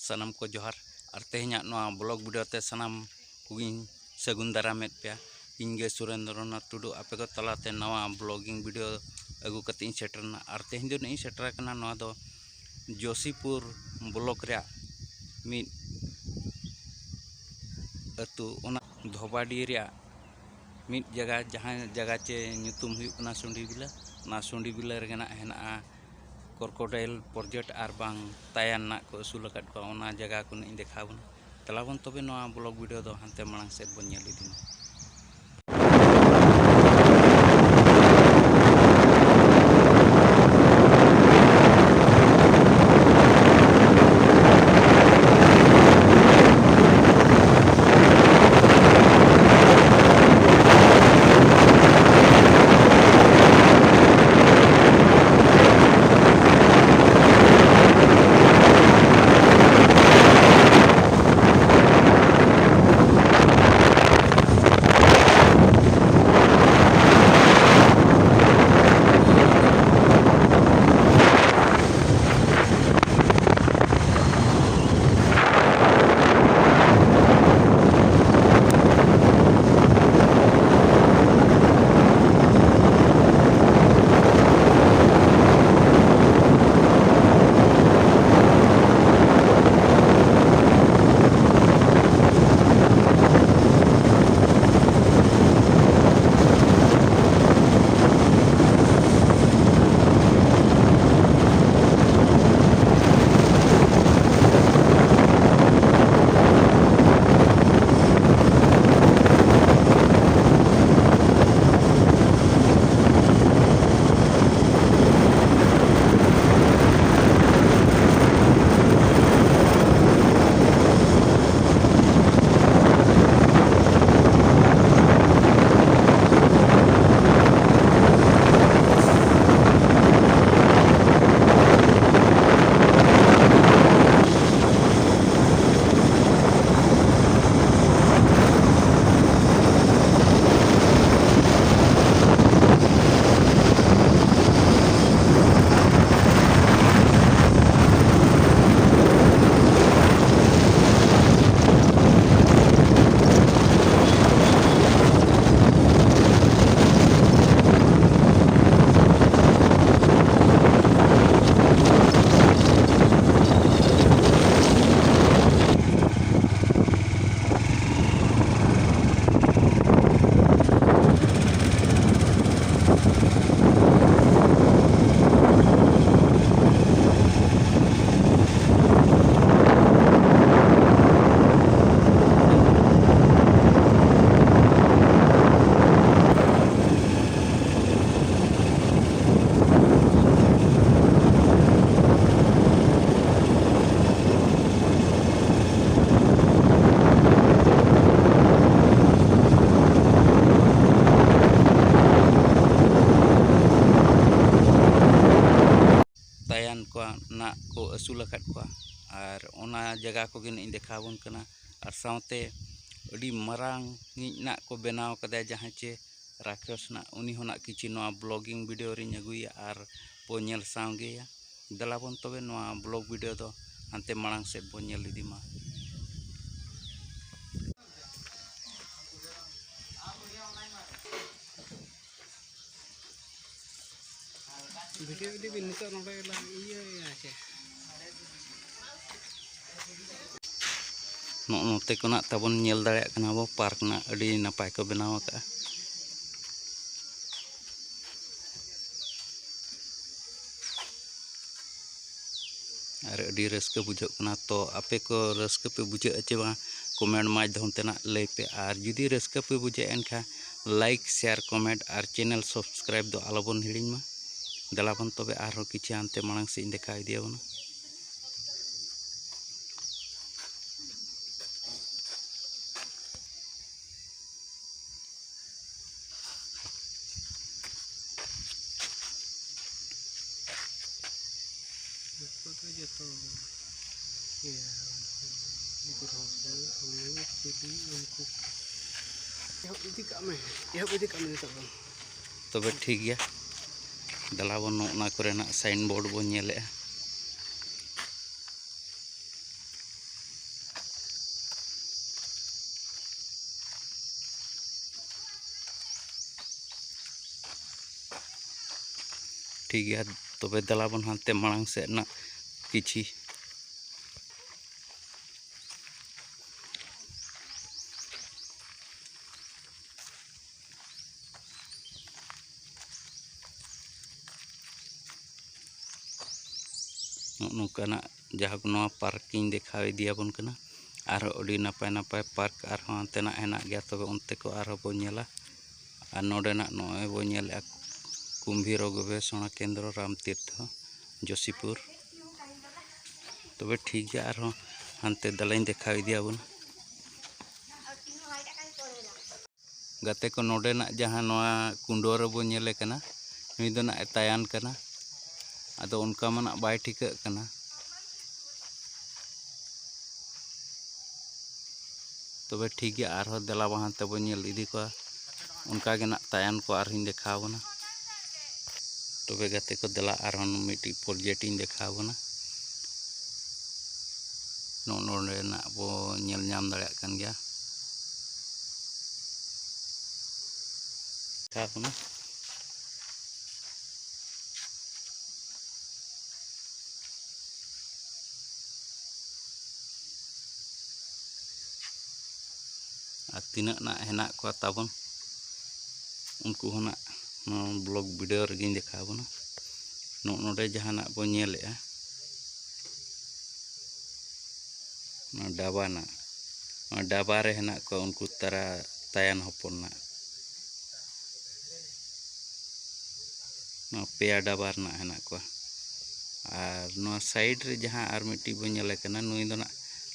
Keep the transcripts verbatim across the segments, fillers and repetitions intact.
ᱥᱟᱱᱟᱢ ᱠᱚ ᱡᱚᱦᱟᱨ᱾ ᱟᱨ ᱛᱮᱦᱮᱧᱟᱜ ᱱᱚᱣᱟ ᱵᱞᱚᱜ ᱵᱷᱤᱰᱤᱭᱳ ᱛᱮ ᱥᱟᱱᱟᱢ ᱠᱚᱜᱮᱧ ᱥᱟᱹᱜᱩᱱ ᱫᱟᱨᱟᱢᱮᱫ ᱯᱮᱭᱟ᱾ ᱤᱧ ᱜᱮ ᱥᱩᱨᱮᱱᱫᱨᱚᱱᱟᱛᱷ ᱴᱩᱰᱩ, ᱟᱯᱮ ᱠᱚ ᱛᱟᱞᱟᱛᱮ ᱱᱟᱣᱟ ᱵᱞᱚᱜᱤᱝ ᱵᱷᱤᱰᱤᱭᱳ ᱟᱹᱜᱩ ᱠᱟᱛᱮ ᱤᱧ ᱥᱮᱴᱮᱨ ᱮᱱᱟ᱾ ᱟᱨ ᱛᱮᱦᱮᱧ ᱫᱚ ᱱᱤᱭᱟᱹ ᱤᱧ ᱥᱮᱴᱮᱨ ᱟᱠᱟᱱᱟ ᱱᱚᱣᱟ ᱫᱚ ᱡᱳᱥᱤᱯᱩᱨ ᱵᱞᱚᱠ ᱨᱮᱭᱟᱜ ᱢᱤᱫ ᱟᱹᱛᱩ, ᱚᱱᱟ ᱫᱷᱚᱵᱟᱰᱤ ᱨᱮᱭᱟᱜ ᱢᱤᱫ ᱡᱟᱭᱜᱟ, ᱡᱟᱦᱟᱸ ᱡᱟᱭᱜᱟ ᱪᱮ ᱧᱩᱛᱩᱢ ᱦᱩᱭᱩᱜ ᱠᱟᱱᱟ ᱥᱩᱸᱰᱤ ᱵᱤᱞᱟᱹ᱾ ᱚᱱᱟ ᱥᱩᱸᱰᱤ ᱵᱤᱞᱟᱹ ᱨᱮᱜᱮ ᱱᱟᱜ ᱦᱮᱱᱟᱜᱼᱟ ᱠᱨᱚᱠᱳᱰᱟᱭᱤᱞ ᱯᱨᱚᱡᱮᱠᱴ ᱟᱨ ᱵᱟᱝ ᱛᱟᱭᱟᱱ ᱱᱟᱜ ᱠᱚ ᱟᱹᱥᱩᱞ ᱟᱠᱟᱫ ᱠᱚᱣᱟ᱾ ᱚᱱᱟ ᱡᱟᱭᱜᱟ ᱠᱚ ᱱᱟᱜ ᱤᱧ ᱫᱮᱠᱷᱟᱣ ᱵᱚᱱᱟ᱾ ᱫᱮᱞᱟ ᱵᱚᱱ ᱛᱚᱵᱮ ᱱᱚᱣᱟ ᱵᱞᱚᱜ ᱵᱷᱤᱰᱤᱭᱳ ᱫᱚ ᱦᱟᱱᱛᱮ ᱢᱟᱲᱟᱝ ᱥᱮᱫ ᱵᱚᱱ ᱧᱮᱞ ᱤᱫᱤ ᱢᱟ᱾ ᱟᱹᱥᱩᱞ ᱟᱠᱟᱫ ᱠᱚᱣᱟ᱾ ᱟᱨ ᱚᱱᱟ ᱡᱟᱭᱜᱟ ᱠᱚᱜᱮ ᱱᱟᱜ ᱤᱧ ᱫᱮᱠᱷᱟᱣ ᱟᱵᱚᱱ ᱠᱟᱱᱟ᱾ ᱟᱨ ᱥᱟᱶᱛᱮ ᱟᱹᱰᱤ ᱢᱟᱨᱟᱝ ᱤᱡ ᱱᱟᱜ ᱠᱚ ᱵᱮᱱᱟᱣ ᱠᱟᱫᱟ ᱡᱟᱦᱟᱸ ᱪᱮ ᱨᱟᱠᱷᱮᱥ ᱱᱟᱜ, ᱩᱱᱤ ᱦᱚᱸ ᱱᱟᱜ ᱠᱤᱪᱷᱤ ᱱᱚᱣᱟ ᱵᱞᱚᱜᱤᱝ ᱵᱷᱤᱰᱤᱭᱳ ᱨᱤᱧ ᱟᱹᱜᱩᱭᱟ ᱟᱨ ᱵᱚ ᱧᱮᱞ ᱥᱟᱶ ᱜᱮᱭᱟ᱾ ᱫᱮᱞᱟ ᱵᱚᱱ ᱛᱚᱵᱮ ᱱᱚᱣᱟ ᱵᱞᱚᱜ ᱵᱷᱤᱰᱤᱭᱳ ᱫᱚ ᱦᱟᱱᱛᱮ ᱢᱟᱲᱟᱝ ᱥᱮᱫ ᱵᱚᱱ ᱧᱮᱞ ᱤᱫᱤ ᱢᱟ᱾ ᱵᱷᱤᱰᱤᱭᱳ ᱤᱫᱤ ᱵᱤᱱ, ᱱᱤᱛᱚᱜ ᱱᱚᱰᱮ ᱞᱟᱝ ᱤᱭᱟᱹᱭᱟ ᱪᱮ? ᱱᱚᱜᱼᱚ ᱱᱚᱛᱮ ᱠᱷᱚᱱᱟᱜ ᱛᱟᱵᱚᱱ ᱧᱮᱞ ᱫᱟᱲᱮᱭᱟᱜ ᱠᱟᱱᱟ ᱵᱚ, ᱯᱟᱨᱠ ᱨᱮᱱᱟᱜ ᱟᱹᱰᱤ ᱱᱟᱯᱟᱭ ᱠᱚ ᱵᱮᱱᱟᱣ ᱟᱠᱟᱫᱼᱟ᱾ ᱟᱨ ᱟᱹᱰᱤ ᱨᱟᱹᱥᱠᱟᱹ ᱵᱩᱡᱷᱟᱹᱜ ᱠᱟᱱᱟ᱾ ᱛᱚ ᱟᱯᱮ ᱠᱚ ᱨᱟᱹᱥᱠᱟᱹ ᱯᱮ ᱵᱩᱡᱷᱟᱹᱜᱼᱟ ᱪᱮ ᱵᱟᱝ, ᱠᱚᱢᱮᱱᱴ ᱢᱟᱫᱽᱫᱷᱚᱢ ᱛᱮ ᱱᱟᱜ ᱞᱟᱹᱭ ᱯᱮ᱾ ᱟᱨ ᱡᱩᱫᱤ ᱨᱟᱹᱥᱠᱟᱹ ᱯᱮ ᱵᱩᱡᱷᱟᱹᱣᱮᱫ ᱮᱱᱠᱷᱟᱱ ᱞᱟᱭᱤᱠ, ᱥᱮᱭᱟᱨ, ᱠᱚᱢᱮᱱᱴ ᱟᱨ ᱪᱮᱱᱮᱞ ᱥᱟᱵᱥᱠᱨᱟᱭᱤᱵ ᱫᱚ ᱟᱞᱚᱵᱚᱱ ᱦᱤᱲᱤᱧ ᱢᱟ᱾ ᱫᱮᱞᱟ ᱵᱚᱱ ᱛᱚᱵᱮ ᱟᱨᱦᱚᱸ ᱠᱤᱪᱷᱩ ᱦᱟᱱᱛᱮ ᱢᱟᱲᱟᱝ ᱥᱮᱫ ᱤᱧ ᱫᱮᱠᱷᱟᱣ ᱤᱫᱤᱭᱟᱵᱚᱱᱟ᱾ ᱡᱚᱛᱚ ᱫᱚ ᱡᱚᱛᱚ ᱜᱮ᱾ ᱤᱭᱟᱹ, ᱜᱨᱚᱦᱚ ᱠᱚ, ᱩᱱᱤ ᱪᱤᱞᱤ ᱩᱱᱠᱩ᱾ ᱮᱦᱚᱵ ᱤᱫᱤ ᱠᱟᱜ ᱢᱮ, ᱮᱦᱚᱵ ᱤᱫᱤ ᱠᱟᱜ ᱢᱮ ᱱᱤᱛᱚᱜ ᱫᱚ᱾ ᱛᱚᱵᱮ ᱴᱷᱤᱠ ᱜᱮᱭᱟ, ᱫᱮᱞᱟ ᱵᱚᱱ ᱱᱚᱜᱼᱚ ᱱᱟ ᱠᱚᱨᱮᱱᱟᱜ ᱥᱟᱭᱤᱱ ᱵᱳᱨᱰ ᱵᱚᱱ ᱧᱮᱞᱮᱜᱼᱟ᱾ ᱴᱷᱤᱠ ᱜᱮᱭᱟ, ᱛᱚᱵᱮ ᱫᱮᱞᱟ ᱵᱚᱱ ᱦᱟᱱᱛᱮ ᱢᱟᱲᱟᱝ ᱥᱮᱫ ᱨᱮᱱᱟᱜ ᱠᱤᱪᱷᱤ᱾ ᱱᱚᱜᱼᱚ ᱱᱚᱝᱠᱟᱱᱟᱜ ᱡᱟᱦᱟᱸ ᱱᱚᱣᱟ ᱯᱟᱨᱠ ᱤᱧ ᱫᱮᱠᱷᱟᱣ ᱤᱫᱤᱭᱟᱵᱚᱱ ᱠᱟᱱᱟ᱾ ᱟᱨᱦᱚᱸ ᱟᱹᱰᱤ ᱱᱟᱯᱟᱭ ᱱᱟᱯᱟᱭ ᱯᱟᱨᱠ ᱟᱨᱦᱚᱸ ᱦᱟᱱᱛᱮᱱᱟᱜ ᱦᱮᱱᱟᱜ ᱜᱮᱭᱟ, ᱛᱚᱵᱮ ᱚᱱᱛᱮ ᱠᱚ ᱟᱨᱦᱚᱸ ᱵᱚᱱ ᱧᱮᱞᱟ᱾ ᱟᱨ ᱱᱚᱰᱮᱱᱟᱜ ᱱᱚᱜᱼᱚᱭ ᱵᱚᱱ ᱧᱮᱞᱮᱜᱼᱟ ᱠᱩᱢᱵᱷᱤᱨᱚ ᱜᱚᱵᱮᱥᱚᱱᱟ ᱠᱮᱱᱫᱨᱚ ᱨᱟᱢ ᱛᱤᱨᱛᱷᱚ ᱡᱳᱥᱤᱯᱩᱨ᱾ ᱛᱚᱵᱮ ᱴᱷᱤᱠ ᱜᱮᱭᱟ, ᱟᱨᱦᱚᱸ ᱦᱟᱱᱛᱮ ᱫᱮᱞᱟᱧ ᱫᱮᱠᱷᱟᱣ ᱤᱫᱤᱭᱟᱵᱚᱱᱟ᱾ ᱜᱟᱛᱮ ᱠᱚ, ᱱᱚᱰᱮᱱᱟᱜ ᱡᱟᱦᱟᱸ ᱱᱚᱣᱟ ᱠᱩᱸᱰᱚ ᱨᱮᱵᱚ ᱧᱮᱞᱮ ᱠᱟᱱᱟ, ᱱᱩᱭ ᱫᱚ ᱱᱟᱜ ᱮ ᱛᱟᱭᱟᱱ ᱠᱟᱱᱟ᱾ ᱟᱫᱚ ᱚᱱᱠᱟ ᱢᱟ ᱱᱟᱜ ᱵᱟᱭ ᱴᱷᱤᱠᱟᱹᱜ ᱠᱟᱱᱟ᱾ ᱛᱚᱵᱮ ᱴᱷᱤᱠ ᱜᱮᱭᱟ, ᱟᱨᱦᱚᱸ ᱫᱮᱞᱟ ᱵᱟᱦᱟᱱ ᱛᱮᱵᱚᱱ ᱧᱮᱞ ᱤᱫᱤ ᱠᱚᱣᱟ᱾ ᱚᱱᱠᱟ ᱜᱮ ᱱᱟᱜ ᱛᱟᱭᱟᱱ ᱠᱚ ᱟᱨᱦᱚᱸᱧ ᱫᱮᱠᱷᱟᱣ ᱟᱵᱚᱱᱟ᱾ ᱛᱚᱵᱮ ᱜᱟᱛᱮ ᱠᱚ, ᱫᱮᱞᱟ ᱟᱨᱦᱚᱸ ᱢᱤᱫᱴᱤᱡ ᱯᱨᱚᱡᱮᱠᱴ ᱤᱧ ᱫᱮᱠᱷᱟᱣ ᱟᱵᱚᱱᱟ᱾ ᱱᱚᱜᱼᱚ ᱱᱚᱰᱮᱱᱟᱜ ᱵᱚ ᱧᱮᱞ ᱧᱟᱢ ᱫᱟᱲᱮᱭᱟᱜ ᱠᱟᱱ ᱜᱮᱭᱟ᱾ ᱫᱮᱠᱷᱟᱣ ᱟᱵᱚᱱᱟ᱾ ᱟᱨ ᱛᱤᱱᱟᱹᱜ ᱱᱟᱜ ᱦᱮᱱᱟᱜ ᱠᱚᱣᱟ ᱛᱟᱵᱚᱱ, ᱩᱱᱠᱩ ᱦᱚᱸ ᱱᱟᱜ ᱱᱚᱣᱟ ᱵᱞᱚᱜ ᱵᱷᱤᱰᱤᱭᱳ ᱨᱮᱜᱮᱧ ᱫᱮᱠᱷᱟᱣ ᱟᱵᱚᱱᱟ᱾ ᱱᱚᱜᱼᱚ ᱱᱚᱰᱮ ᱡᱟᱦᱟᱸ ᱱᱟᱜ ᱵᱚᱱ ᱧᱮᱞᱮᱜᱼᱟ, ᱚᱱᱟ ᱰᱟᱵᱟ ᱱᱟᱜ, ᱚᱱᱟ ᱰᱟᱵᱟ ᱨᱮ ᱦᱮᱱᱟᱜ ᱠᱚᱣᱟ ᱩᱱᱠᱩ ᱛᱟᱨᱟ ᱛᱟᱭᱟᱱ ᱦᱚᱯᱚᱱ ᱱᱟᱜ᱾ ᱱᱚᱣᱟ ᱯᱮᱭᱟ ᱰᱟᱵᱟ ᱨᱮᱱᱟᱜ ᱦᱮᱱᱟᱜ ᱠᱚᱣᱟ᱾ ᱟᱨ ᱱᱚᱣᱟ ᱥᱟᱭᱤᱰ ᱨᱮ ᱡᱟᱦᱟᱸ ᱟᱨ ᱢᱤᱫᱴᱤᱡ ᱵᱚᱱ ᱧᱮᱞᱮ ᱠᱟᱱᱟ, ᱱᱩᱭ ᱫᱚ ᱱᱟᱜ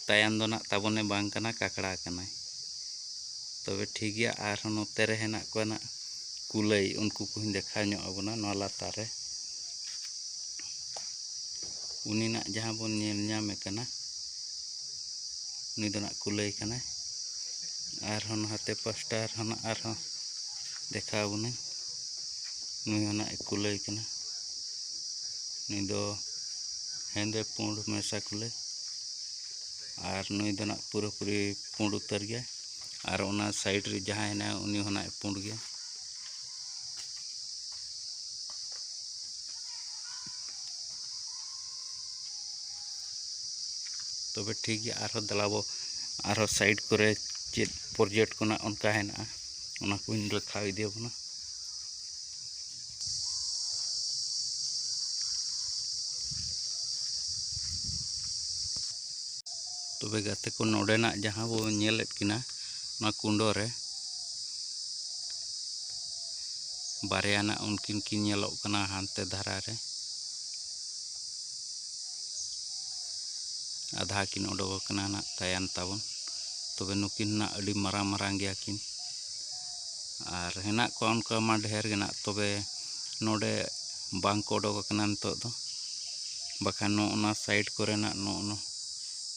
ᱛᱟᱭᱟᱱ ᱫᱚ ᱱᱟᱜ ᱛᱟᱵᱚᱱᱮ ᱵᱟᱝ ᱠᱟᱱᱟ, ᱠᱟᱠᱲᱟ ᱠᱟᱱᱟᱭ᱾ ᱛᱚᱵᱮ ᱴᱷᱤᱠ ᱜᱮᱭᱟ, ᱟᱨᱦᱚᱸ ᱱᱚᱛᱮ ᱨᱮ ᱦᱮᱱᱟᱜ ᱠᱚᱣᱟ ᱱᱟᱜ ᱠᱩᱞᱟᱹᱭ, ᱩᱱᱠᱩ ᱠᱚᱦᱚᱸᱧ ᱫᱮᱠᱷᱟᱣ ᱧᱚᱜ ᱟᱵᱚᱱᱟ ᱱᱚᱣᱟ ᱞᱟᱛᱟᱨ ᱨᱮ᱾ ᱩᱱᱤ ᱱᱟᱜ ᱡᱟᱦᱟᱸ ᱵᱚᱱ ᱧᱮᱞ ᱧᱟᱢᱮ ᱠᱟᱱᱟ, ᱩᱱᱤ ᱫᱚ ᱱᱟᱜ ᱠᱩᱞᱟᱹᱭ ᱠᱟᱱᱟᱭ᱾ ᱟᱨᱦᱚᱸ ᱱᱟᱛᱮ ᱯᱟᱥᱴᱟ ᱨᱮᱦᱚᱸ ᱱᱟᱜ ᱟᱨᱦᱚᱸ ᱫᱮᱠᱷᱟᱣ ᱟᱵᱚᱱᱟᱹᱧ᱾ ᱱᱩᱭ ᱦᱚᱸ ᱱᱟᱜ ᱠᱩᱞᱟᱹᱭ ᱠᱟᱱᱟ᱾ ᱱᱩᱭ ᱫᱚ ᱦᱮᱸᱫᱮ ᱯᱩᱸᱰ ᱢᱮᱥᱟ ᱠᱩᱞᱟᱹᱭ᱾ ᱟᱨ ᱱᱩᱭ ᱫᱚ ᱱᱟᱜ ᱯᱩᱨᱟᱹᱯᱩᱨᱤ ᱯᱩᱸᱰ ᱩᱛᱟᱹᱨ ᱜᱮᱭᱟ᱾ ᱟᱨ ᱚᱱᱟ ᱥᱟᱭᱤᱰ ᱨᱮ ᱡᱟᱦᱟᱸᱭ ᱦᱮᱱᱟᱭᱟ, ᱩᱱᱤ ᱦᱚᱸ ᱱᱟᱜ ᱯᱩᱸᱰ ᱜᱮᱭᱟ᱾ ᱛᱚᱵᱮ ᱴᱷᱤᱠ ᱜᱮᱭᱟ, ᱟᱨᱦᱚᱸ ᱫᱮᱞᱟ ᱵᱚ, ᱟᱨᱦᱚᱸ ᱥᱟᱭᱤᱰ ᱠᱚᱨᱮ ᱪᱮᱫ ᱯᱨᱚᱡᱮᱠᱴ ᱠᱚ ᱱᱟᱜ ᱚᱱᱠᱟ ᱦᱮᱱᱟᱜᱼᱟ, ᱚᱱᱟ ᱠᱚᱧ ᱫᱮᱠᱷᱟᱣ ᱤᱫᱤ ᱟᱵᱚᱱᱟ᱾ ᱛᱚᱵᱮ ᱜᱟᱛᱮ ᱠᱚ, ᱱᱚᱰᱮᱱᱟᱜ ᱡᱟᱦᱟᱸ ᱵᱚ ᱧᱮᱞᱮᱫ ᱠᱤᱱᱟ, ᱱᱚᱣᱟ ᱠᱩᱸᱰᱚ ᱨᱮ ᱵᱟᱨᱭᱟ ᱱᱟᱜ ᱩᱱᱠᱤᱱ ᱠᱤᱱ ᱧᱮᱞᱚᱜ ᱠᱟᱱᱟ ᱦᱟᱱᱛᱮ ᱫᱷᱟᱨᱟ ᱨᱮ᱾ ᱟᱫᱷᱟ ᱠᱤᱱ ᱚᱰᱚᱠ ᱟᱠᱟᱱᱟ ᱱᱟᱜ ᱛᱟᱭᱟᱱ ᱛᱟᱵᱚᱱ᱾ ᱛᱚᱵᱮ ᱱᱩᱠᱤᱱ ᱱᱟᱜ ᱟᱹᱰᱤ ᱢᱟᱨᱟᱝ ᱢᱟᱨᱟᱝ ᱜᱮᱭᱟ ᱠᱤᱱ᱾ ᱟᱨ ᱦᱮᱱᱟᱜ ᱠᱚᱣᱟ ᱚᱱᱠᱟ ᱢᱟ ᱰᱷᱮᱨ ᱜᱮ ᱱᱟᱜ, ᱛᱚᱵᱮ ᱱᱚᱰᱮ ᱵᱟᱝ ᱠᱚ ᱚᱰᱚᱠ ᱟᱠᱟᱱᱟ ᱱᱤᱛᱚᱜ ᱫᱚ᱾ ᱵᱟᱠᱷᱟᱱ ᱱᱚᱜᱼᱚ ᱱᱟ ᱥᱟᱭᱤᱰ ᱠᱚᱨᱮᱱᱟᱜ ᱱᱚᱜᱼᱚ ᱱᱚ-,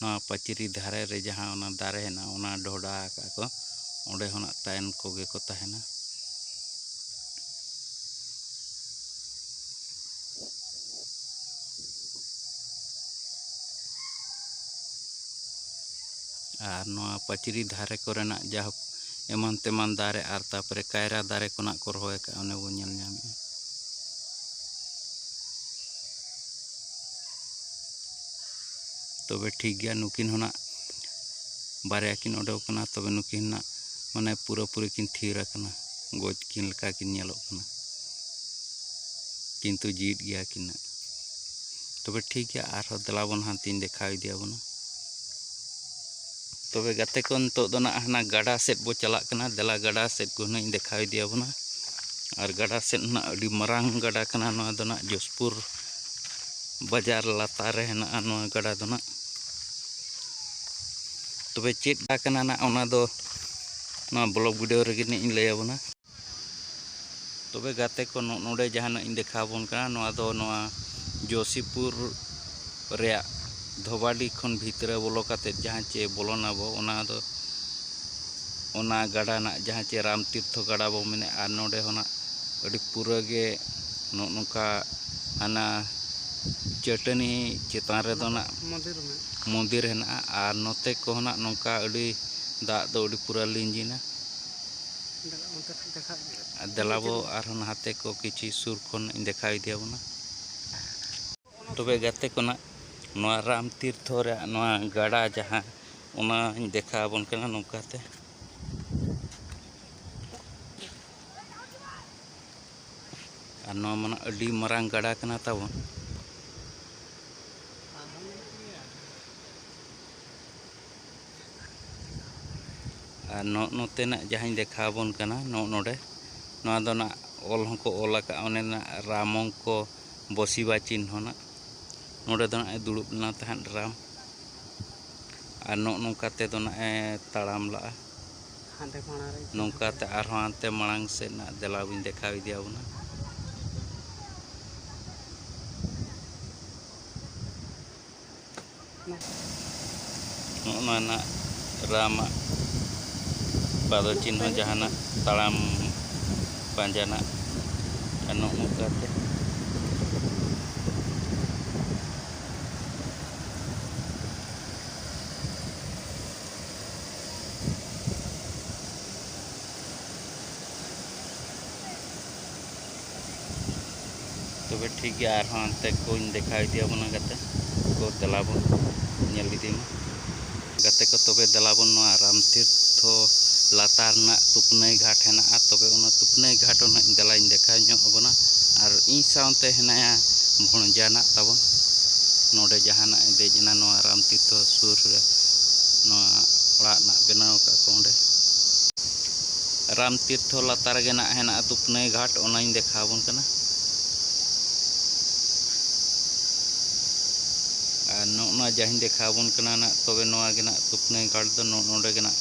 ᱱᱚᱣᱟ ᱯᱟᱹᱪᱨᱤ ᱫᱷᱟᱨᱮ ᱨᱮ ᱡᱟᱦᱟᱸ ᱚᱱᱟ ᱫᱟᱨᱮ ᱦᱮᱱᱟᱜᱼᱟ, ᱚᱱᱟ ᱰᱷᱚᱰᱟ ᱟᱠᱟᱫ ᱠᱚ, ᱚᱸᱰᱮ ᱦᱚᱸ ᱱᱟᱜ ᱛᱟᱦᱮᱱ ᱠᱚᱜᱮ ᱠᱚ ᱛᱟᱦᱮᱱᱟ᱾ ᱟᱨ ᱱᱚᱣᱟ ᱯᱟᱹᱪᱨᱤ ᱫᱷᱟᱨᱮ ᱠᱚᱨᱮᱱᱟᱜ ᱡᱟᱦᱳᱠ ᱮᱢᱟᱱ ᱛᱮᱢᱟᱱ ᱫᱟᱨᱮ ᱟᱨ ᱛᱟᱨᱯᱚᱨᱮ ᱠᱟᱭᱨᱟ ᱫᱟᱨᱮ ᱠᱚ ᱱᱟᱜ ᱠᱚ ᱨᱚᱦᱚᱭ ᱟᱠᱟᱫᱼᱟ, ᱚᱱᱮ ᱵᱚᱱ ᱧᱮᱞ ᱧᱟᱢᱮᱫᱼᱟ᱾ ᱛᱚᱵᱮ ᱴᱷᱤᱠ ᱜᱮᱭᱟ, ᱱᱩᱠᱤᱱ ᱦᱚᱸ ᱱᱟᱜ ᱵᱟᱨᱭᱟ ᱠᱤᱱ ᱚᱰᱚᱠ ᱟᱠᱟᱱᱟ, ᱛᱚᱵᱮ ᱱᱩᱠᱤᱱ ᱱᱟᱜ ᱢᱟᱱᱮ ᱯᱩᱨᱟᱹᱯᱩᱨᱤ ᱠᱤᱱ ᱛᱷᱤᱨ ᱟᱠᱟᱱᱟ, ᱜᱚᱡ ᱠᱤᱱ ᱞᱮᱠᱟ ᱠᱤᱱ ᱧᱮᱞᱚᱜ ᱠᱟᱱᱟ, ᱠᱤᱱᱛᱩ ᱡᱤᱣᱤᱫ ᱜᱮᱭᱟ ᱠᱤᱱ ᱱᱟᱜ᱾ ᱛᱚᱵᱮ ᱴᱷᱤᱠ ᱜᱮᱭᱟ, ᱟᱨᱦᱚᱸ ᱫᱮᱞᱟ ᱵᱚᱱ ᱦᱟᱱᱛᱮᱧ ᱫᱮᱠᱷᱟᱣ ᱤᱫᱤᱭᱟᱵᱚᱱᱟ᱾ ᱛᱚᱵᱮ ᱜᱟᱛᱮ ᱠᱚ, ᱱᱤᱛᱚᱜ ᱫᱚ ᱱᱟᱜ ᱦᱟᱱᱟ ᱜᱟᱰᱟ ᱥᱮᱫ ᱵᱚ ᱪᱟᱞᱟᱜ ᱠᱟᱱᱟ᱾ ᱫᱮᱞᱟ, ᱜᱟᱰᱟ ᱥᱮᱫ ᱠᱚ ᱦᱩᱱᱟᱹᱝ ᱤᱧ ᱫᱮᱠᱷᱟᱣ ᱤᱫᱤᱭᱟᱵᱚᱱᱟ᱾ ᱟᱨ ᱜᱟᱰᱟ ᱥᱮᱫ ᱦᱩᱱᱟᱹᱝ ᱟᱹᱰᱤ ᱢᱟᱨᱟᱝ ᱜᱟᱰᱟ ᱠᱟᱱᱟ ᱱᱚᱣᱟ ᱫᱚ ᱱᱟᱜ, ᱡᱚᱥᱯᱩᱨ ᱵᱟᱡᱟᱨ ᱞᱟᱛᱟᱨ ᱨᱮ ᱦᱮᱱᱟᱜᱼᱟ ᱱᱚᱣᱟ ᱜᱟᱰᱟ ᱫᱚ ᱱᱟᱜ᱾ ᱛᱚᱵᱮ ᱪᱮᱫ ᱜᱟᱰᱟ ᱠᱟᱱᱟ ᱱᱟᱜ, ᱚᱱᱟ ᱫᱚ ᱱᱚᱣᱟ ᱵᱞᱚᱜ ᱵᱷᱤᱰᱤᱭᱳ ᱨᱮᱜᱮ ᱱᱟᱜ ᱤᱧ ᱞᱟᱹᱭᱟᱵᱚᱱᱟ᱾ ᱛᱚᱵᱮ ᱜᱟᱛᱮ ᱠᱚ, ᱱᱚᱜᱼᱚ ᱱᱚᱰᱮ ᱡᱟᱦᱟᱱᱟᱜ ᱤᱧ ᱫᱮᱠᱷᱟᱣ ᱟᱵᱚᱱ ᱠᱟᱱᱟ, ᱱᱚᱣᱟ ᱫᱚ ᱱᱚᱣᱟ ᱡᱳᱥᱤᱯᱩᱨ ᱨᱮᱭᱟᱜ ᱫᱷᱚᱵᱟᱰᱤ ᱠᱷᱚᱱ ᱵᱷᱤᱛᱨᱤ ᱵᱚᱞᱚ ᱠᱟᱛᱮᱫ ᱡᱟᱦᱟᱸ ᱪᱮ ᱵᱚᱞᱚᱱᱟᱵᱚ, ᱚᱱᱟ ᱫᱚ, ᱚᱱᱟ ᱜᱟᱰᱟ ᱨᱮᱱᱟᱜ ᱡᱟᱦᱟᱸ ᱪᱮ ᱨᱟᱢ ᱛᱤᱨᱛᱷᱚ ᱜᱟᱰᱟ ᱵᱚ ᱢᱮᱱᱮᱫ, ᱟᱨ ᱱᱚᱰᱮ ᱦᱚᱸ ᱱᱟᱜ ᱟᱹᱰᱤ ᱯᱩᱨᱟᱹ ᱜᱮ ᱱᱚᱜᱼᱚ ᱱᱚᱝᱠᱟ ᱦᱟᱱᱟ ᱪᱟᱹᱴᱟᱹᱱᱤ ᱪᱮᱛᱟᱱ ᱨᱮᱫᱚ ᱱᱟᱜ ᱢᱚᱱᱫᱤᱨ ᱢᱮᱱᱟᱜᱼᱟ᱾ ᱢᱚᱱᱫᱤᱨ ᱦᱮᱱᱟᱜᱼᱟ, ᱟᱨ ᱱᱚᱛᱮ ᱠᱚᱦᱚᱸ ᱱᱟᱜ ᱱᱚᱝᱠᱟ ᱟᱹᱰᱤ ᱫᱟᱜ ᱫᱚ ᱟᱹᱰᱤ ᱯᱩᱨᱟᱹ ᱞᱤᱸᱡᱤᱱᱟ᱾ ᱫᱮᱞᱟ, ᱚᱱᱛᱮ ᱠᱷᱚᱱ ᱫᱮᱠᱷᱟᱣ ᱤᱫᱤᱭᱟ᱾ ᱫᱮᱞᱟ ᱵᱚ ᱟᱨᱦᱚᱸ ᱱᱟᱦᱟᱛᱮ ᱠᱚ ᱠᱤᱪᱷᱩ ᱥᱩᱨ ᱠᱷᱚᱱ ᱤᱧ ᱫᱮᱠᱷᱟᱣ ᱤᱫᱤᱭᱟᱵᱚᱱᱟ᱾ ᱛᱚᱵᱮ ᱜᱟᱛᱮ ᱠᱚ ᱱᱟᱜ, ᱱᱚᱣᱟ ᱨᱟᱢ ᱛᱤᱨᱛᱷᱚ ᱨᱮᱭᱟᱜ ᱱᱚᱣᱟ ᱜᱟᱰᱟ ᱡᱟᱦᱟᱸ, ᱚᱱᱟᱧ ᱫᱮᱠᱷᱟᱣ ᱟᱵᱚᱱ ᱠᱟᱱᱟ ᱱᱚᱝᱠᱟᱛᱮ᱾ ᱟᱨ ᱱᱚᱣᱟ ᱢᱟ ᱱᱟᱜ ᱟᱹᱰᱤ ᱢᱟᱨᱟᱝ ᱜᱟᱰᱟ ᱠᱟᱱᱟ ᱛᱟᱵᱚᱱ᱾ ᱟᱨ ᱱᱚᱜᱼᱚ ᱱᱚᱛᱮᱱᱟᱜ ᱡᱟᱦᱟᱸᱧ ᱫᱮᱠᱷᱟᱣ ᱟᱵᱚᱱ ᱠᱟᱱᱟ, ᱱᱚᱜᱼᱚ ᱱᱚᱰᱮ, ᱱᱚᱣᱟ ᱫᱚ ᱱᱟᱜ ᱚᱞ ᱦᱚᱸᱠᱚ ᱚᱞ ᱟᱠᱟᱫᱼᱟ, ᱚᱱᱮ ᱱᱟᱜ ᱨᱟᱢᱚᱝᱠᱚ ᱵᱚᱥᱤᱵᱟ ᱪᱤᱱᱦᱚ ᱱᱟᱜ᱾ ᱱᱚᱰᱮ ᱫᱚ ᱱᱟᱜ ᱮ ᱫᱩᱲᱩᱵ ᱞᱮᱱᱟ ᱛᱟᱦᱮᱸᱫ ᱨᱟᱢ᱾ ᱟᱨ ᱱᱚᱜᱼᱚ ᱱᱚᱝᱠᱟ ᱛᱮᱫᱚ ᱱᱟᱜ ᱮ ᱛᱟᱲᱟᱢ ᱞᱟᱜᱼᱟ᱾ ᱦᱟᱸᱰᱮ ᱢᱟᱲᱟᱝ ᱨᱮ ᱱᱚᱝᱠᱟ ᱛᱮ ᱟᱨᱦᱚᱸ ᱦᱟᱱᱛᱮ ᱢᱟᱲᱟᱝ ᱥᱮᱫ ᱱᱟᱜ ᱫᱮᱞᱟ ᱵᱚᱱ ᱫᱮᱠᱷᱟᱣ ᱤᱫᱤᱭᱟᱵᱚᱱᱟ᱾ ᱱᱚᱜᱼᱚ ᱱᱚᱣᱟ ᱱᱟᱜ ᱨᱟᱢᱟᱜ ᱯᱟᱫᱚ ᱪᱤᱱᱦᱚ, ᱡᱟᱦᱟᱱᱟᱜ ᱛᱟᱲᱟᱢ ᱯᱟᱸᱡᱟᱱᱟᱜ, ᱟᱨ ᱱᱚᱜᱼᱚ ᱱᱚᱝᱠᱟᱛᱮ᱾ ᱛᱚᱵᱮ ᱴᱷᱤᱠ ᱜᱮᱭᱟ, ᱟᱨᱦᱚᱸ ᱦᱟᱱᱛᱮ ᱠᱚᱧ ᱫᱮᱠᱷᱟᱣ ᱤᱫᱤᱭᱟᱵᱚᱱᱟ ᱜᱟᱛᱮ ᱠᱚ, ᱫᱮᱞᱟ ᱵᱚᱱ ᱧᱮᱞ ᱤᱫᱤ ᱢᱟ᱾ ᱜᱟᱛᱮ ᱠᱚ, ᱛᱚᱵᱮ ᱫᱮᱞᱟ ᱵᱚᱱ ᱱᱚᱣᱟ ᱨᱟᱢ ᱛᱤᱨᱛᱷᱚ ᱞᱟᱛᱟᱨ ᱨᱮᱱᱟᱜ ᱛᱩᱯᱱᱟᱹᱭ ᱜᱷᱟᱴ ᱦᱮᱱᱟᱜᱼᱟ, ᱛᱚᱵᱮ ᱚᱱᱟ ᱛᱩᱯᱱᱟᱹᱭ ᱜᱷᱟᱴ ᱦᱚᱸ ᱱᱟᱜ ᱫᱮᱞᱟᱧ ᱫᱮᱠᱷᱟᱣ ᱧᱚᱜ ᱟᱵᱚᱱᱟ᱾ ᱟᱨ ᱤᱧ ᱥᱟᱶᱛᱮ ᱦᱮᱱᱟᱭᱟ ᱵᱷᱚᱸᱡᱟ ᱱᱟᱜ ᱛᱟᱵᱚᱱ, ᱱᱚᱰᱮ ᱡᱟᱦᱟᱸ ᱱᱟᱜ ᱮ ᱫᱮᱡ ᱮᱱᱟ ᱱᱚᱣᱟ ᱨᱟᱢ ᱛᱤᱨᱛᱷᱚ ᱥᱩᱨ ᱨᱮ, ᱱᱚᱣᱟ ᱚᱲᱟᱜ ᱱᱟᱜ ᱵᱮᱱᱟᱣ ᱟᱠᱟᱫ ᱠᱚ ᱚᱸᱰᱮ᱾ ᱨᱟᱢ ᱛᱤᱨᱛᱷᱚ ᱞᱟᱛᱟᱨ ᱨᱮᱜᱮ ᱱᱟᱜ ᱦᱮᱱᱟᱜᱼᱟ ᱛᱩᱯᱱᱟᱹᱭ ᱜᱷᱟᱴ, ᱚᱱᱟᱧ ᱫᱮᱠᱷᱟᱣ ᱟᱵᱚᱱ ᱠᱟᱱᱟ᱾ ᱟᱨ ᱱᱚᱜᱼᱚ ᱱᱚᱣᱟ ᱡᱟᱦᱟᱸᱧ ᱫᱮᱠᱷᱟᱣ ᱟᱵᱚᱱ ᱠᱟᱱᱟ ᱱᱟᱜ, ᱛᱚᱵᱮ ᱱᱚᱣᱟ ᱜᱮ ᱱᱟᱜ ᱛᱩᱯᱱᱟᱹᱭ ᱜᱷᱟᱴ ᱫᱚ ᱱᱚᱜᱼᱚ ᱱᱚᱰᱮ ᱜᱮ ᱱᱟᱜ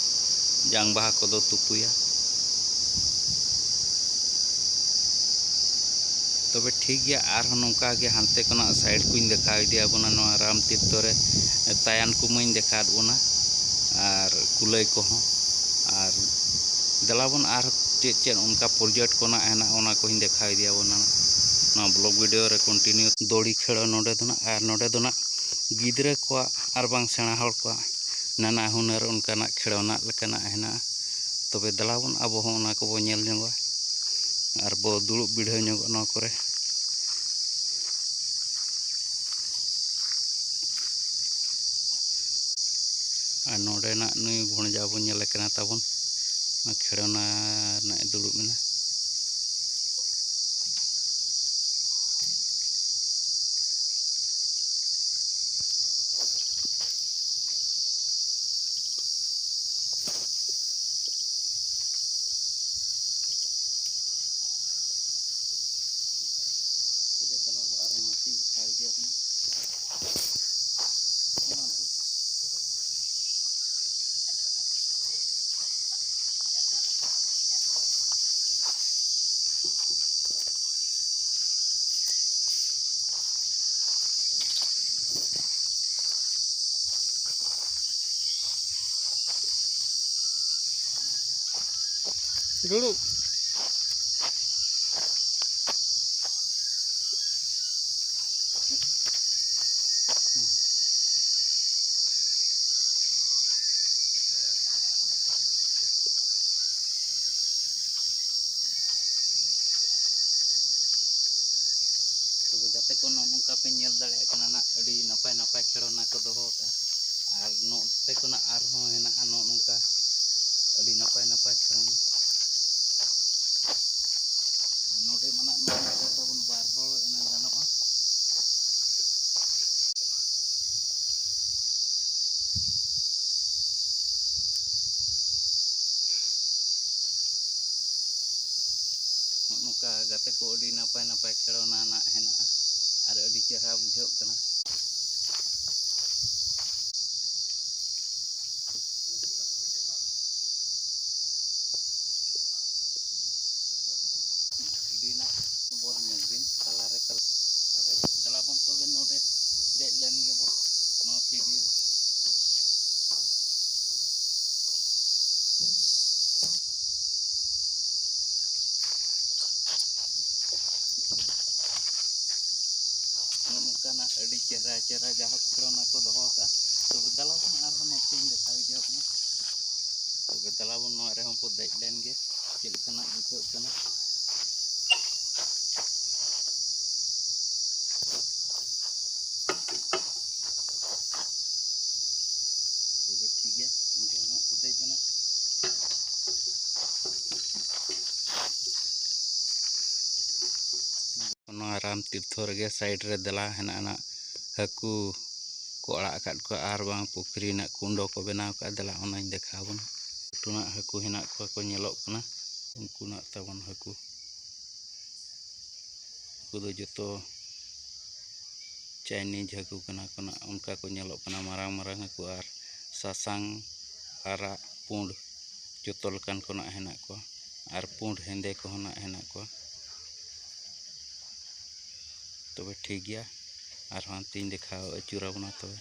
ᱡᱟᱝ ᱵᱟᱦᱟ ᱠᱚᱫᱚ ᱛᱩᱯᱩᱭᱟ᱾ ᱛᱚᱵᱮ ᱴᱷᱤᱠ ᱜᱮᱭᱟ, ᱟᱨᱦᱚᱸ ᱱᱚᱝᱠᱟ ᱜᱮ ᱦᱟᱱᱛᱮ ᱠᱷᱚᱱᱟᱜ ᱥᱟᱭᱤᱰ ᱠᱚᱧ ᱫᱮᱠᱷᱟᱣ ᱤᱫᱤᱭᱟᱵᱚᱱᱟ᱾ ᱱᱚᱣᱟ ᱨᱟᱢ ᱛᱤᱨᱛᱷᱚ ᱨᱮ ᱛᱟᱭᱟᱱ ᱠᱚ ᱢᱟᱹᱧ ᱫᱮᱠᱷᱟᱣᱟᱫ ᱵᱚᱱᱟ ᱟᱨ ᱠᱩᱞᱟᱹᱭ ᱠᱚᱦᱚᱸ᱾ ᱟᱨ ᱫᱮᱞᱟ ᱵᱚᱱ ᱟᱨ ᱪᱮᱫ ᱪᱮᱫ ᱚᱱᱠᱟ ᱯᱨᱚᱡᱮᱠᱴ ᱠᱚ ᱱᱟᱜ ᱦᱮᱱᱟᱜ, ᱚᱱᱟ ᱠᱚᱧ ᱫᱮᱠᱷᱟᱣ ᱤᱫᱤᱭᱟᱵᱚᱱᱟ ᱱᱚᱣᱟ ᱵᱞᱚᱜ ᱵᱷᱤᱰᱤᱭᱳ ᱨᱮ ᱠᱚᱱᱴᱤᱱᱤᱭᱩ᱾ ᱫᱚᱲᱤ ᱠᱷᱮᱞᱳ ᱱᱚᱰᱮ ᱫᱚ ᱱᱟᱜ, ᱟᱨ ᱱᱚᱰᱮ ᱫᱚ ᱱᱟᱜ ᱜᱤᱫᱽᱨᱟᱹ ᱠᱚᱣᱟᱜ ᱟᱨ ᱵᱟᱝ ᱥᱮᱬᱟ ᱦᱚᱲ ᱠᱚᱣᱟᱜ ᱱᱟᱱᱟ ᱦᱩᱱᱟᱹᱨ ᱚᱱᱠᱟᱱᱟᱜ ᱠᱷᱮᱞᱳᱱᱟ ᱞᱮᱠᱟᱱᱟᱜ ᱦᱮᱱᱟᱜᱼᱟ᱾ ᱛᱚᱵᱮ ᱫᱮᱞᱟ ᱵᱚᱱ ᱟᱵᱚ ᱦᱚᱸ ᱚᱱᱟ ᱠᱚᱵᱚᱱ ᱧᱮᱞ ᱧᱚᱜᱟ ᱟᱨ ᱵᱚ ᱫᱩᱲᱩᱵ ᱵᱤᱰᱷᱟᱹᱣ ᱧᱚᱜᱚᱜ ᱱᱚᱣᱟ ᱠᱚᱨᱮ᱾ ᱟᱨ ᱱᱚᱰᱮᱱᱟᱜ ᱱᱩᱭ ᱵᱷᱚᱬᱡᱟ ᱵᱚᱱ ᱧᱮᱞᱮ ᱠᱟᱱᱟ ᱛᱟᱵᱚᱱ, ᱚᱱᱟ ᱠᱷᱮᱞᱳᱱᱟ ᱨᱮᱱᱟᱜ ᱮ ᱫᱩᱲᱩᱵ ᱮᱱᱟ᱾ ᱫᱩᱲᱩᱵ᱾ ᱛᱚᱵᱮ ᱜᱟᱛᱮ ᱠᱚ, ᱱᱚᱜᱼᱚ ᱱᱚᱝᱠᱟ ᱯᱮ ᱧᱮᱞ ᱫᱟᱲᱮᱭᱟᱜ ᱠᱟᱱᱟ ᱱᱟᱜ, ᱟᱹᱰᱤ ᱱᱟᱯᱟᱭ ᱱᱟᱯᱟᱭ ᱠᱷᱮᱞᱳᱱᱟ ᱠᱚ ᱫᱚᱦᱚ ᱟᱠᱟᱫᱼᱟ᱾ ᱟᱨ ᱱᱚᱛᱮ ᱠᱷᱚᱱᱟᱜ ᱟᱨᱦᱚᱸ ᱦᱮᱱᱟᱜᱼᱟ ᱱᱚᱜᱼᱚ ᱱᱚᱝᱠᱟ ᱟᱹᱰᱤ ᱱᱟᱯᱟᱭ ᱱᱟᱯᱟᱭ ᱠᱷᱮᱞᱳᱱᱟ᱾ ᱱᱚᱰᱮ ᱢᱟ ᱱᱟᱜ ᱢᱮᱱᱟᱜ ᱠᱚ ᱛᱟᱵᱚᱱ ᱵᱟᱨ ᱦᱚᱲ ᱮᱱᱟᱝ ᱜᱟᱱᱚᱜᱼᱟ᱾ ᱱᱚᱜᱼᱚ ᱱᱚᱝᱠᱟ ᱜᱟᱛᱮ ᱠᱚ ᱟᱹᱰᱤ ᱱᱟᱯᱟᱭ ᱱᱟᱯᱟᱭ ᱠᱷᱮᱞᱳᱱᱟ ᱱᱟᱜ ᱦᱮᱱᱟᱜᱼᱟ ᱟᱨ ᱟᱹᱰᱤ ᱪᱮᱦᱨᱟ ᱵᱩᱡᱷᱟᱹᱜ ᱠᱟᱱᱟ᱾ ᱟᱹᱰᱤ ᱱᱟᱜ ᱵᱚᱱ ᱧᱮᱞ ᱵᱤᱱ ᱛᱟᱞᱟᱨᱮ ᱛᱟᱞᱟ᱾ ᱫᱮᱞᱟ ᱵᱚᱱ ᱛᱚᱵᱮ ᱱᱚᱰᱮ ᱫᱮᱡ ᱞᱮᱱ ᱜᱮᱵᱚ ᱱᱚᱣᱟ ᱥᱤᱰᱤ ᱨᱮ᱾ ᱱᱚᱜᱼᱚ ᱱᱚᱝᱠᱟᱱᱟᱜ ᱟᱹᱰᱤ ᱪᱮᱦᱨᱟ ᱪᱮᱦᱨᱟ ᱡᱟᱦᱟᱸ ᱠᱷᱮᱞᱳᱱᱟ ᱠᱚ ᱫᱚᱦᱚ ᱟᱠᱟᱫᱼᱟ᱾ ᱛᱚᱵᱮ ᱫᱮᱞᱟ ᱵᱚᱱ ᱟᱨᱦᱚᱸ ᱱᱚᱛᱮᱧ ᱫᱮᱠᱷᱟᱣ ᱤᱫᱤ ᱟᱵᱚᱱᱟ᱾ ᱛᱚᱵᱮ ᱫᱮᱞᱟ ᱵᱚᱱ ᱱᱚᱣᱟ ᱨᱮᱦᱚᱸ ᱵᱚ ᱫᱮᱡ ᱞᱮᱱ ᱜᱮ, ᱪᱮᱫ ᱞᱮᱠᱟᱱᱟᱜ ᱵᱩᱡᱷᱟᱹᱜ ᱠᱟᱱᱟ᱾ ᱛᱚᱵᱮ ᱴᱷᱤᱠ ᱜᱮᱭᱟ, ᱱᱚᱰᱮ ᱦᱚᱸ ᱱᱟᱜ ᱠᱚ ᱫᱮᱡ ᱮᱱᱟ᱾ ᱱᱚᱣᱟ ᱨᱟᱢ ᱛᱤᱨᱛᱷᱚ ᱨᱮᱜᱮ ᱥᱟᱭᱤᱰ ᱨᱮ ᱫᱮᱞᱟ ᱦᱮᱱᱟᱜᱼᱟ ᱱᱟᱜ, ᱦᱟᱹᱠᱩ ᱠᱚ ᱟᱲᱟᱜ ᱟᱠᱟᱫ ᱠᱚᱣᱟ ᱟᱨ ᱵᱟᱝ ᱯᱩᱠᱷᱨᱤ ᱨᱮᱱᱟᱜ ᱠᱩᱸᱰᱚ ᱠᱚ ᱵᱮᱱᱟᱣ ᱟᱠᱟᱫᱼᱟ᱾ ᱫᱮᱞᱟ ᱚᱱᱟᱧ ᱫᱮᱠᱷᱟᱣ ᱟᱵᱚᱱᱟ᱾ ᱞᱟᱹᱴᱩ ᱱᱟᱜ ᱦᱟᱹᱠᱩ ᱦᱮᱱᱟᱜ ᱠᱚᱣᱟ ᱠᱚ ᱧᱮᱞᱚᱜ ᱠᱟᱱᱟ, ᱩᱱᱠᱩ ᱱᱟᱜ ᱛᱟᱵᱚᱱ ᱦᱟᱹᱠᱩ᱾ ᱩᱱᱠᱩ ᱫᱚ ᱡᱚᱛᱚ ᱪᱟᱭᱱᱤᱡᱽ ᱦᱟᱹᱠᱩ ᱠᱟᱱᱟ ᱠᱚ ᱱᱟᱜ, ᱚᱱᱠᱟ ᱠᱚ ᱧᱮᱞᱚᱜ ᱠᱟᱱᱟ, ᱢᱟᱨᱟᱝ ᱢᱟᱨᱟᱝ ᱦᱟᱹᱠᱩ ᱟᱨ ᱥᱟᱥᱟᱝ, ᱟᱨᱟᱜ, ᱯᱩᱸᱰ ᱡᱚᱛᱚ ᱞᱮᱠᱟᱱ ᱠᱚ ᱱᱟᱜ ᱦᱮᱱᱟᱜ ᱠᱚᱣᱟ ᱟᱨ ᱯᱩᱸᱰ ᱦᱮᱸᱫᱮ ᱠᱚᱦᱚᱸ ᱱᱟᱜ ᱦᱮᱱᱟᱜ ᱠᱚᱣᱟ᱾ ᱛᱚᱵᱮ ᱴᱷᱤᱠ ᱜᱮᱭᱟ, ᱟᱨᱦᱚᱸ ᱦᱟᱱᱛᱮᱧ ᱫᱮᱠᱷᱟᱣ ᱟᱹᱪᱩᱨ ᱟᱵᱚᱱᱟ ᱛᱚᱵᱮ᱾